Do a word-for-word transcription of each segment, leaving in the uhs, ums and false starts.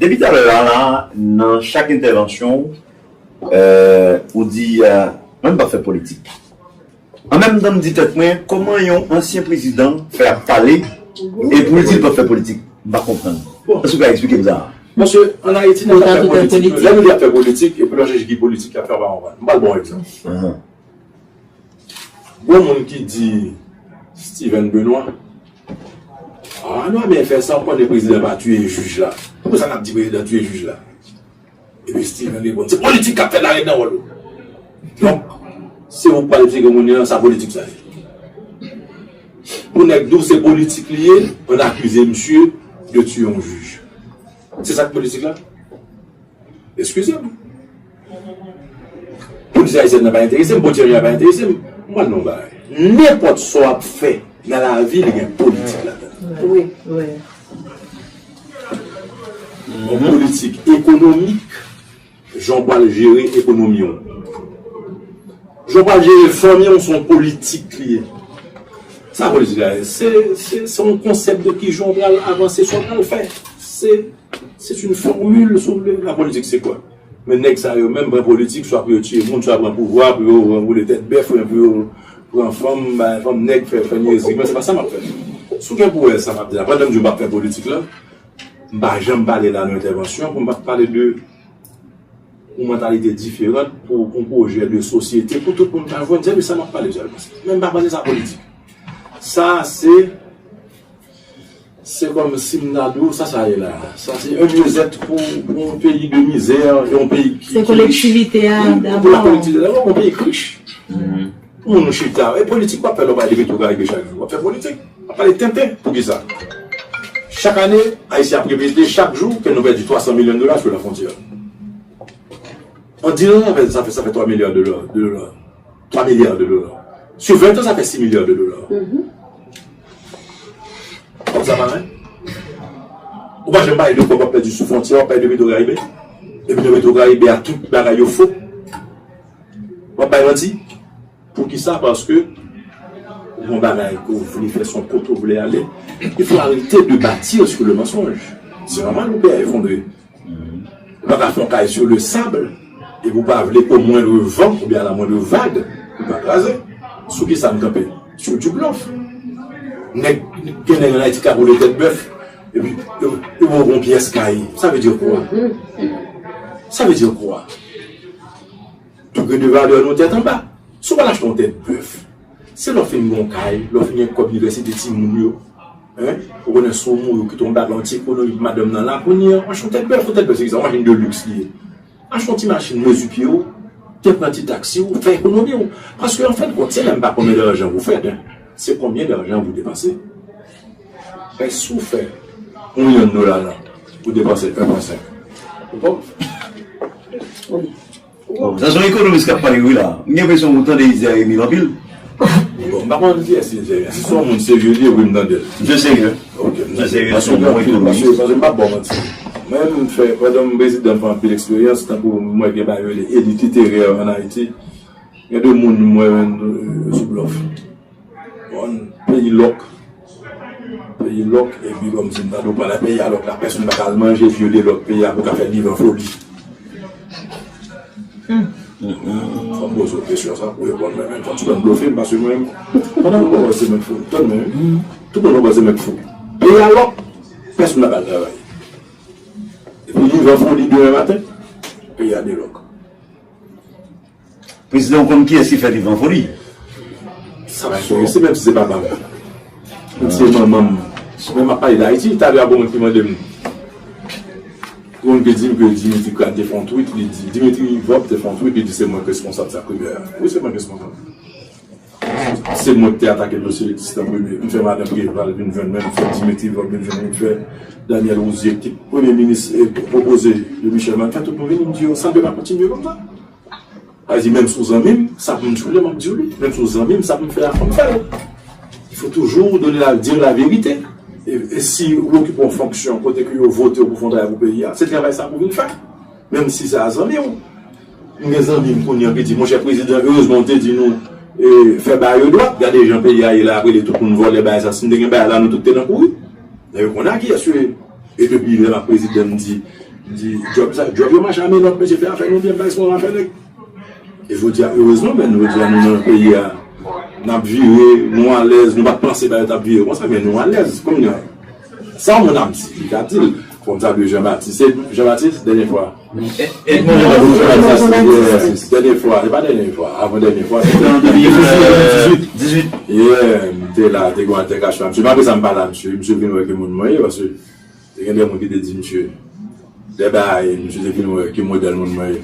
Depi talè a la, nan chak entèvansyon, euh, ou di, euh, mwen m pa fè politik. An menm tan, m di tèt mwen, kòman yon ansyen prezidan fè ap pale, epi l di l p ap fè politik? M pa konprann. Èske w ka eksplike m sa? Paske ann Ayiti, nèg k ap fè politik, lè nou di ap fè politik, epi lè w chèche ki politik y ap fè, w pa konprann. M ba l bon egzanp. Gon moun ki di Steven Benoît, ah, nou pa byen fè sa, ou konnen prezidan pa tiye jij la. Poukisa n ap di prezidan tiye jij la? Epi Steven reponn, se politik k ap fèt la, ret nan wòl ou. Donk, se ou k pral eksplike moun nan sa politik sa ye. Pou nèg di w se politik li ye, ann akize misye de tiye yon jij. Se sa k politik la? Eskize m. Polis ayisyèn nan pa enterese m, polis ayisyèn nan pa enterese m. M pral di w yon bagay. Nenpòt sa w ap fè nan lavi, li gen politik ladan l. Wi, wi. Yon politik ekonomik, jan w pral jere ekonomi w. Jan w pral jere fanmi w, se yon politik li ye. Sa politik la ye? Se, se, se yon konsèp de kijan w pral avanse, sa w pral fè. Se C'est une formule, si w vle. La politique, c'est quoi? Men nèg sa yo menm pran politik, swa pou yo tiye moun, swa pran pouvwa, pou yo anboule tèt bèf, oubyen pou yo pran fanm, bay fanm nèg, fè, fè nyèzri. Mwen, se pa sa m ap fè. Si w gen pou wè sa m ap di la, pandan m di w m p ap fè politik la, m pa janm pale la nan entèvansyon pou m pa t pale de yon mantalite diferan, pou yon pwojè de sosyete, pou tout moun ka jwenn, se de sa m ap pale sèlman. Men m pa panse sa politik. Sa, se Se kòm si m ta di w, sa sa ye la. Sa se un mieux-être pou, pou yon peyi de mizè, yon peyi ki, Se ki rich. Kolektivite a, wi, pou la dabò. Kolektivite dabò, yon peyi ki rich. Pou moun chita. E politik, w ap fè lè w pale de Petwokaribe chak jou. W ap fè politik. W ap pale tenten. Poukisa? Chak ane, Ayisyen ap repete chak jou ke nou pèdi twa san milyon dola sou la frontière. An dis ans, sa fè, sa fè, sa fè twa milya de dola, de dola. Twa milya de dola. Sur ven tan, sa fè sis milya de dola. Kòb sa pa anyen. Ou pa janm pale de kòb w ap pèdi sou fwontyè, w ap pale de Petwokaribe. Epi nan Petwokaribe a, tout bagay yo fo. W ap bay manti. Poukisa? Paske yon bagay ke w vle fè, se yon kote w vle ale. Il faut arrêter de bâtir sur le mensonge. C'est normal, le pays a effondré. Ou pa ka fè yon kay sur le sable, epi ou pa vle au moindre vent oubyen à la moindre vague, ou pa kraze. Sou ki sa n kanpe? Sur du bluff. Nèg, gen nèg ann Ayiti k ap woule tèt bèf, epi yo, yo ba w yon pyès kay. Ça veut dire quoi? Ça veut dire quoi? Degré de valeur nou tèt anba. Si w pral achte yon tèt bèf, se lè w fin gen yon kay, lè w fin gen kòb inivèsite timoun yo. Hein? Ou konnen si w mouri, ou kite yon bagay, yon ti ekonomi pou madanm nan la, kounye a, achte yon tèt bèf, yon tèt bèf, se egzanp, yon machin de luxe li ye. Achte yon ti machin, mezi pye w, te pran ti taksi w, fè ekonomi w. Paske, an fen de kont, se menm pa konbyen lajan vous faites, hein. Se combien d'argent vous dépensez. Paske si w fè yon milyon dola la, ou depanse un point cinq. Ou pòv. Bon, sa se yon ekonomis k ap pale wi la. M gen enpresyon ou tande Izer Emile anpil. Bon, m pa konn kiyès Izer Emile. Si se yon moun serye li ye, wi, m tande l. Misye serye. Ok, misye serye, se yon bon ekonomis. Paske, paske m p ap ba w manti. Mwen, m fè, pandan m prezidan, m fè anpil eksperyans, tankou mwen gen bagay yo rele elit literè ann Ayiti. Gen de moun mwen, euh, sou blòf. Bon, peyi lòk. Peyi lòk, epi kòmsi m ta dwe pale peyi a lòk la, pèsonn pa ka al manje, epi yo de lòk peyi a pou ka fè liv an foli. Fò m poze w kesyon sa pou reponn mwen menm. Fò ti pèp blofe m, paske mwen menm, pandan m kòmanse mèt fou, tann mwen menm. Tout moun kòmanse mèt fou. Peyi a lòk, pèsonn pa ka al travay. Epi liv an foli demen maten, peyi a de lòk. Prezidan, ou konn kiyès ki fè liv an foli? Sa pa enterese, menm si se papa m. Menm si se manman m. Men m ap pale de Ayiti, talè a gon moun ki mande m. Gon moun ki di m ke Dimitri Crane te fè yon tweet, li di, Dimitri Vorbe te fè yon tweet, li di se mwen k responsab sa k rive a. Wi, se mwen k responsab. Se mwen ki te atake dosye Lexis an premye. M fè madan Préval vin jwenn mwen, m fè Dimitri Vorbe vin jwenn mwen, m fè Daniel Rouzier ki te premye minis e pwopoze de Michel Martelly, m fè tout moun vini, m di yo, sa n pe pa kontinye konsa. Sa vle di, menm si w zanmi m, sa pou m di w li, m ap di w li. Menm si w zanmi m, sa pou m fè a, fò m fè l. Il faut toujours donner la, dire la vérité. E, e si w okipe yon fonksyon kote ke yo vote w pou fè yon travay pou peyi a, se travay sa pou w vin fè. Menm si se a zanmi w. M gen zanmi m kounye a ki di, monchè prezidan, erezman w te di nou, e, fè bagay yo dwat, gade jan peyi a ye la, ap rele tout moun vòlè bagay sa, si n te gen bagay la, nou tout te nan kouri. Men yo konnen a kiyès yo ye. E depi lè m ap prezidan, m di, m di, djòb sa, djòb yo mache a menòt, mesye, fè afè nou byen, m pa espere afè nèg. E jodi a, erezman, men jodi a, nou nan peyi a, n ap vire, nou alèz, nou pa t panse bagay yo t ap vire konsa, men nou alèz, kounye a. Sa yon moun ap di, li ka di l. Fò m salye Jean Baptiste. Se Jean Baptiste, dènye fwa. Edmond. Yes, dènye fwa, se pa dènye fwa, avan dènye fwa. Se te an de mil dizuit. Yeah, m te la, te gen yon altèkasyon ak misye. Apre sa, m pa la, misye, misye vin wè ki moun mwen ye, paske te gen de moun ki te di misye, de bagay, misye te vin wè ki modèl moun mwen ye.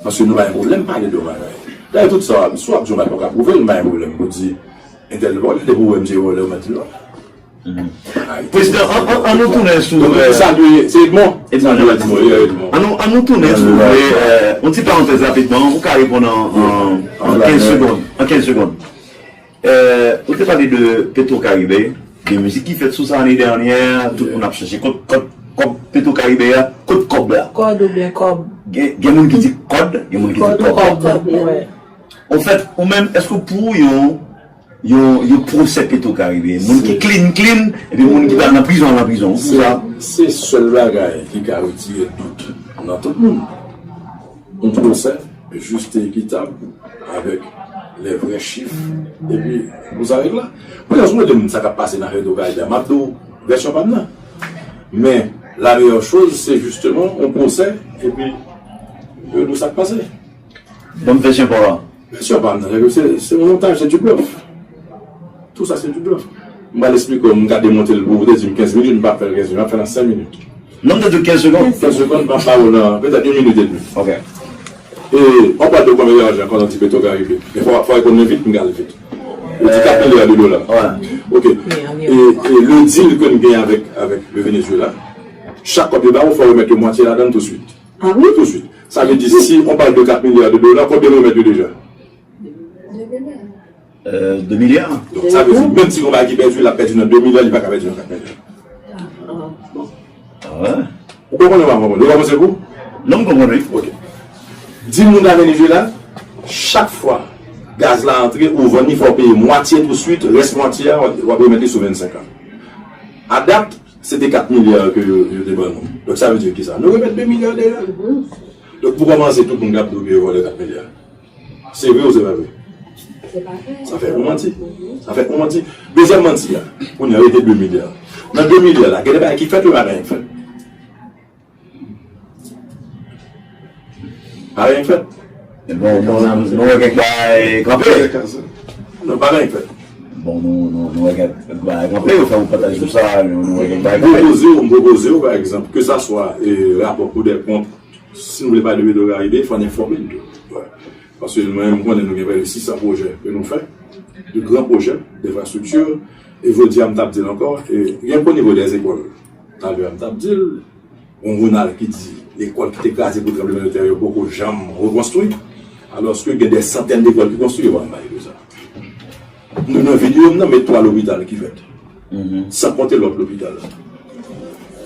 Paske nou pa gen pwoblèm pale de bagay. Dayè, tout sa, si w ap di yon bagay, ou ka pwouve l, m pa gen pwoblèm pou di, entèl vòlè, depi w wè misye vòlè, ou mèt di l vòlè. Prezidan, an, an, an nou tounen sou, donk, euh, salye, se Edmond. Edmond, salye Edmond, yeah, Edmond. An nou, an nou tounen sou, euh, yon ti parantèz rapidman, ou ka reponn an, an, an kenz segonn, an kenz segonn. Euh, ou te pale de Petro Caribe, de mizik ki fèt sou sa ane dènyè, tout moun ap chèche kot, kot, kòb Petro Caribe a, kot kòb la. Kòd oubyen kòb? Gen, gen moun ki di kòd, gen moun ki di kòb. Kòb, wi. Anfèt, ou menm, èske w pou yon yon, yon pwosè Petro Caribe, moun ki clean, clean, epi moun ki pral nan prizon, al nan prizon. Ou pou sa? Se sèl bagay ki ka retire dout nan tout moun. Yon pwosè jis e ekitab, avèk lè vrè chif, epi pou sa règ la. Pou yon moun de sa k ap pase nan Petro Caribe, m ap di w vèsyon pa m nan. Men, la meyè choz, se jisteman yon pwosè, epi yo di w sa k pase. Ban m vèsyon pa w la. Vèsyon pa m nan, se, se yon montaj, se du bluff. Tout sa, se du bluff. M pral eksplike w, m ka demonte l pou ou, ou te di m kenz minit, m pa fè l kenz minit, m ap fè l nan senk minit. Non, m te di w kenz segonn. Kenz segonn, m ap ba ou nan, petèt, yon minit edmi. Ok. E, on pral de konbyen lajan, kan on di Petro Caribe. Men fò, fò w reponn mwen vit, m ka al vit. Ou di kat milya de dola. Wi. Ok. E, e le deal ke n gen avèk, avèk le Venezuela, chak kòb yo ba ou, fò w remèt yo mwatye ladan l touswit. Ah wi? Touswit. Sa vle di, si on pale de kat milya de dola, konbyen nou remèt yo deja? Euh, de milya. Donk, sa vle di, menm si gon bagay ki pèdi, l ap pèdi nan de milya, li pa ka pèdi nan kat milya. Ah wi? Ou konprann ou pa konprann? Ou konprann se pou? Non, m konprann, wi. Ok. Di moun nan Venezuela, chak fwa gaz la antre, ou vann li, fò w peye mwatye touswit, rès mwatye a, w ap, w ap remèt li sou vennsenk an. A dat, se te kat milya ke yo, yo te ban nou. Donk, sa vle di ki sa? Nou remèt de milya deja. Donk, pou kòmanse, tout moun k ap di w ke yo vòlè kat milya. Se vre ou se pa vre? Se pa vre. Sa fè ou manti. Sa fè ou manti. Dezyèm manti a, kounye a, rete de milya. Nan de milya la, gen de bagay ki fèt, yo pa gen anyen k fèt. Pa gen anyen k fèt. Bon, bon, nou, nou wè kèk bagay kanpe. Non, pa gen anyen k fèt. Bon, nou, nou, nou wè kèk bagay kanpe, yo fè yon pataje sou sa, nou, nou wè kèk bagay kanpe. Pwopoze w, m pwopoze w, pa egzanp, ke sa swa, e, rapò Cour des comptes, si nou vle pale de Petro Caribe, fò n enfòme n tou. Wè. Paske mwen, m konnen nou gen prè de sis san pwojè ke nou fè, de gran pwojè denfrastrikti, e jodi a, m t ap di l ankò, e, gen pou nivo dèzekòl. Talè a, m t ap di l, gon Ronald ki di, lekòl ki te kraze pou tranblemanntè yo poko janm rekonstwi, alòske gen dè santèn lekòl ki konstwi, yo pa janm pale de sa. Nou nan videyo m nan, met twa lopital ki fèt. San konte lòt lopital.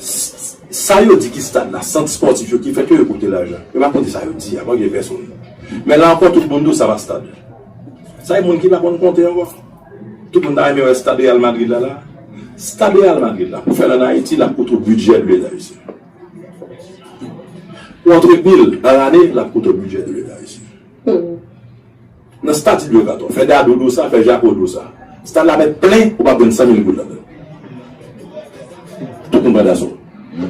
S-, sa yo di ki stad la, sant spòtif yo ki fèt yo, yo koute lajan. Yo pa konte sa yo di a, pa gen pèsonn. Men la ankò, tout moun di w sa pa stad. Sa e moun ki pa konn konte ankò. Tout moun ta renmen wè stad Real Madrid la la. Stad Real Madrid la, pou fè l ann Ayiti, l ap koute w bidjè de Leta ayisyen. Pou antretni l nan lane, l ap koute w bidjè de Leta ayisyen. Nan stad Ido Kato, fè Dado do sa, fè Jako do sa. Stad la mèt plen, ou p ap jwenn san mil goud ladan l. Tout moun pran daso.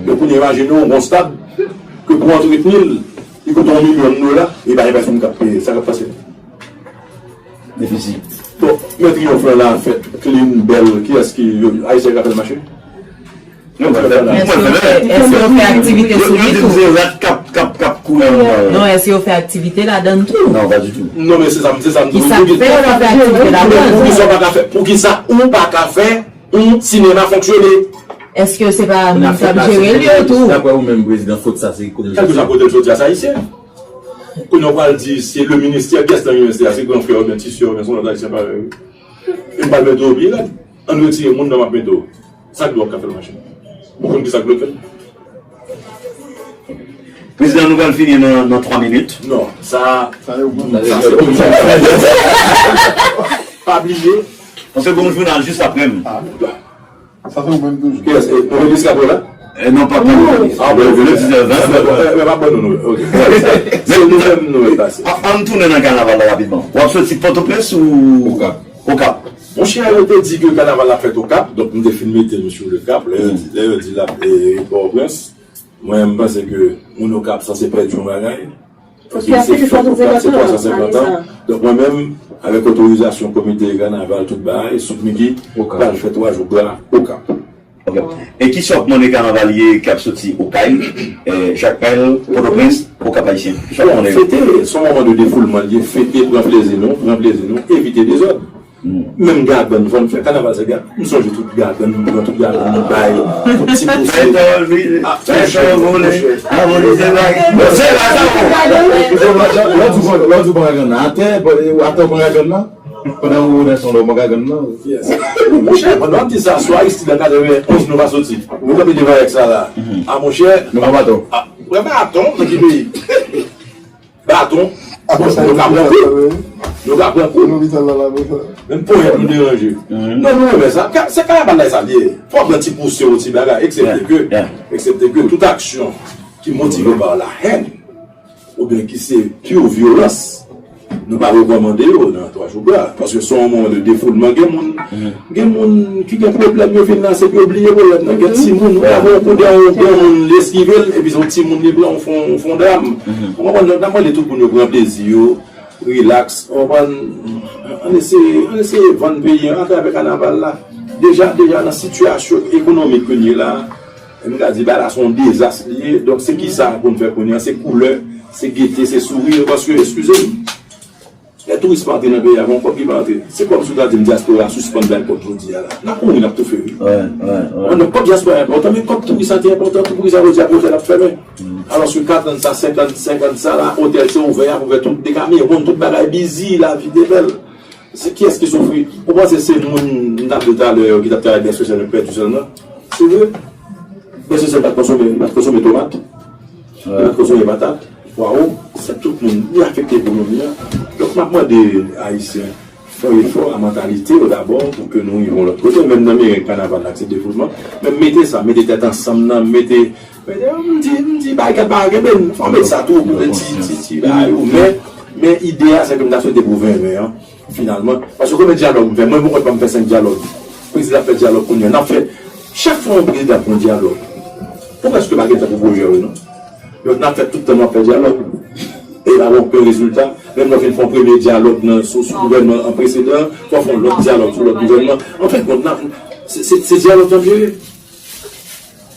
Donk, kounye a, imajine w, yon stad, ke pou antretni l, li koute yon milyon dola, e pa gen pèsonn k ap peye. Sa k ap pase? Defisi. Bon, men triyonf lan la fèt, clean, bèl, kiyès ki, yo, Ayisyen ka fè l mache? Èske yo fè, èske yo fè aktivite sou li tou? Yo di se rat k ap, k ap, k ap kouri anndan. Non, èske yo fè aktivite ladan l tou? Non, pa ditou. Non, men se sa, se sa m di w. Kisa k fè yo pa fè aktivite ladan l? Poukisa w pa ka fè, poukisa ou pa ka fè yon sinema fonksyone? Èske se pa moun k ap jere l yo tou? Daprè ou menm, prezidan, fot sa se kote l soti? Kèlkeswa kote l soti a, se ayisyen. Kounye a w pral di, se le ministè, kiyès nan ministè a? Se gran frè oubyen ti sè oubyen se yon lòt ayisyen parèy ou? E m pral mete w pi rèd. Ann retire moun nan m ap mete w. Sa k dwe w ap ka fè l mache? Ou konn ki sa k dwe fè l? Prezidan, nou pral fini nan, nan twa minit. Non, sa, sa se pou m. Pa bliye. Paske gon jounal jis apre m. Sa se ou menm toujou. Kiyès? E, Maurice Cabrera? Eh, non, pa, pa, non. Ah, ben, le dix-neuf, hein. Eh, ben, pa ban nou nouvèl. Ok. Se nou menm nouvèl pase. An, an tounen nan kanaval la rapidman. W ap soti Pòtoprens ou Okap? Okap. Monchè, yo te di ke kanaval la fèt Okap, donk m te fin mete m sou le Cap. Lè yo di, lè yo di la, e, Pòtoprens, mwen, m panse ke moun Okap sanse pèdi yon bagay. Paske se fèt Okap, se twa san senkant an. Donk, mwen menm, avèk otorizasyon komite kanaval, tout bagay, Sweet Micky pral fè twa jou gra Okap. Ok. E kisa w ap mande kanavalye k ap soti Okay, eh, Jakmèl, Pòtoprens, Okap Ayisyen? Kisa w ap mande yo? Fete, se yon moman de defoulman li ye, fete, pran plezi nou, pran plezi nou, evite dezòd. Menm gagann, fò n fè kanaval se gagann. M sonje tout gagann, nou pran tout gagann, nou bay, tout ti pouse. Fè tò, wi, fè tò, vole, a vole, se bagay. Bon, se la sa, bon. Lè w di pran gagann nan atè, atè w pran gagann nan. Pandan ou nan son lè w pran gagann nan. Yes. Monchè, pandan w ap di sa, sou Aristide an katrevenonz nou pa soti. Nou kanpe devan Rex la la. A monchè. Nou pran baton. Pran baton, nan ki peyi? Baton. Apre sa, nou ka pran kou. Nou ka pran kou. Lopital la la, apre sa. Menm ponyèt nou deranje. Non, nou renmen sa. Ka- Se kanaval la sa l ye. Fò w pran ti pouse, yon ti bagay, eksepte ke, eksepte ke tout aksyon ki motive pa la hèn, oubyen ki se pure vyolans, nou pa rekòmande yo nan twa jou gra. Paske se yon moman de defoulman. Gen moun, gen moun ki gen pwoblèm, yo vin la, se pou yo bliye pwoblèm nan. Gen timoun, ou ka wè yon koudè, yon granmoun, li eskive l, epi se yon timoun li pran, ou fè yon, ou fè yon dram. Ou konprann? Donk, n ap mande tout moun yo pran plezi yo, rilaks, ou konprann? Ann eseye, ann eseye vann peyi an atravè kanaval la. Deja, deja nan sitiyasyon ekonomik ke n ye la, e m ka di, bagay la se yon dezas li ye. Donk, se kisa pou n fè kounye a? Se koulè, se gete, se souri. Paske, eskize m, lè touris pa antre nan peyi a, gon kòb ki pa antre. Se kòmsi w ta di m dyaspora a sispann bay kòb jodi a la. N ap mouri, n ap toufe, wi. Donk, kòb dyaspora a enpòtan, men kòb touris la te enpòtan tou. Pou kisa jodi a, pou otèl ap fèmen? Alòske katrann sa, senkant, senkant sa la, otèl se ouvè, y ap ouvè tout de kamyon, tout bagay bizi, lavi te bèl. Se kiyès ki soufri? Ou panse se moun m t ap di w talè yo ki t ap travay byen sosyal yo k pèdi sèlman? Se vre. Byen sosyal pa t konsome, pa t konsome tomat. Li pa t konsome patat, pwawo, se tout moun. Li afekte ekonomi an. Donk, m ap mande Ayisyen, fè efò a mantalite yo dabò pou ke nou rive yon lòt kote. Menm nan mereng kanaval la, se defoulman. Menm mete sa, mete tèt ansanm nan, mete, mete, m di, m di, bagay kèt bagay, men fò met sa tou pou de ti, ti, ti bagay ou. Men, men ide a, se ke m ta swete pou ven ven an. Finalman, paske konbyen dyalòg m fè? Mwen, mwen konn pa m fè senk dyalòg. Prezidan ap fè dyalòg kounye a. N ap fè, chak fwa yon prezidan ap fè yon dyalòg, ou prèske pa gen tan pou pwojè w, non. Donk, n ap fè tout tan n ap fè dyalòg. E pa gen okenn rezilta. Menm lè w fin fè yon premye dyalòg nan, sou, sou gouvènman an presedan, fò w fè yon lòt dyalòg sou lòt gouvènman. Anfendkont, n ap, se, se, se dyalòg n ap jere.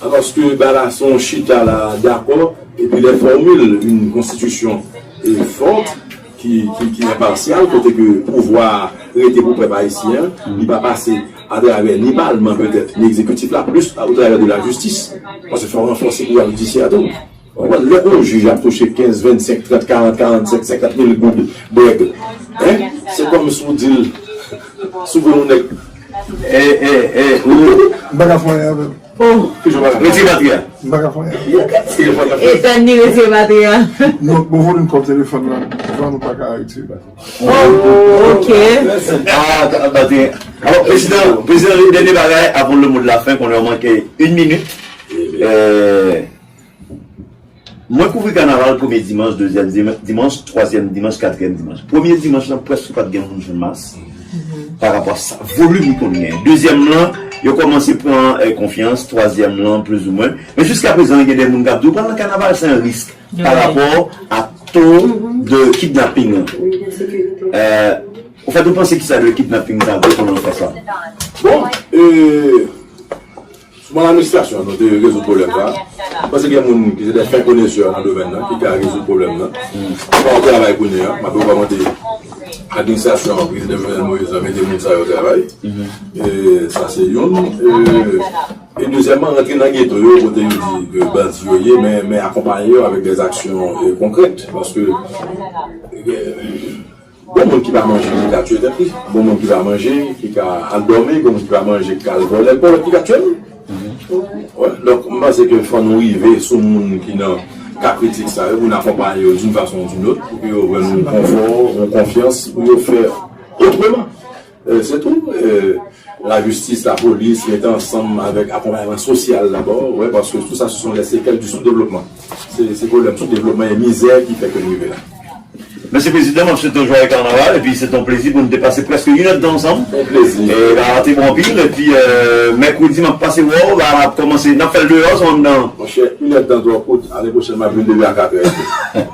Paske bagay la se yon chita la dakò, epi les formules, une constitution, e, forte, ki, ki, ki enpasyal, kote ke pouvwa a rete pou pèp ayisyen an, li pa pase atravè ni palman petèt, ni egzekitif la, plis atravè de la jistis. Paske fò w ranfòse pouvwa jidisyè a tou. Ou konprann? Lè yon jij ap touche kenz, vennsenk, trant, karant, karannsenk, senkant mil goud brèg, en, se kòmsi w di l, si w vle yon nèg. E, e, e, ou. M pa ka fè anyen avè l. Oh, retire batri a. M pa ka fè anyen avè l. Etèn li, retire batri a. Non, bon volim kòb telefòn nan, telefòn nou pa ka retire batri. Oh, ok. Ah, batri. Alò, prezidan, prezidan, dènye bagay, avan le mot de la fin, konnen w manke yon minit. Euh, Mwen kouvri kanaval premye dimanch, dezyèm diman- dimanch, twazyèm dimanch, katriyèm dimanch. Premye dimanch lan, prèske pa t gen moun jwenn mas pa rapò a sa, volim li konn gen. Dezyèm lan, yo kòmanse pran, eh, konfyans, twazyèm lan, plizoumwen. Men jiskaprezan, gen de moun k ap di w pral nan kanaval, se yon risk pa rapò a to de kidnaping lan. Eh, ou fèt ou panse kisa de kidnaping sa vre konnen w fè sa? Bon, eh, Sou ban administrasyon an, nou te rezoud pwoblèm sa a. M panse gen moun ki se de fen konesè nan domèn nan, ki ka rezoud pwoblèm nan. Fò w travay kounye a, m ap rekòmande administrasyon an, prezidan Jovenel Moïse la, mete moun sa yo travay. E sa se youn. E, e dezyèmman, rantre nan geto yo, kote yo di ke bandi yo ye, men, men akonpaye yo avèk de aksyon, e, konkrèt. Paske, e, Gon moun ki pa manje, ki ka tiye tèt li. Gon moun ki pa manje, ki ka al dòmi, gon moun ki pa manje, ki ka al vòlè, gon lòt ki ka tiye l. Wè, donk, m panse ke fò nou rive sou moun ki nan ka kritik sa yo, pou n akonpaye yo d'une façon ou d'une autre, pou ke yo jwenn yon konfò, yon konfyans, pou yo fè otreman. Euh, c'est tout. Euh, la justice, la police, mete ansanm avèk akonpayman sosyal dabò, ouais, parce que tout ça, ce sont les séquelles du sous-développement. C'est, c'est problème sous-développement et misère qui fait que nous arrivons là. Mesye Prezidan, m ap swete w jwaye kanaval, epi se te yon plezi pou nou te pase prèske yon èdtan ansanm. Un plaisir. E la te bon anpil, epi euh, mèkredi m ap pase wè w, la n ap kòmanse, n ap fè l deyò, se anndan. Mon cher, une heure dans trois coups, l'année prochaine, ma vin de à quatre heures.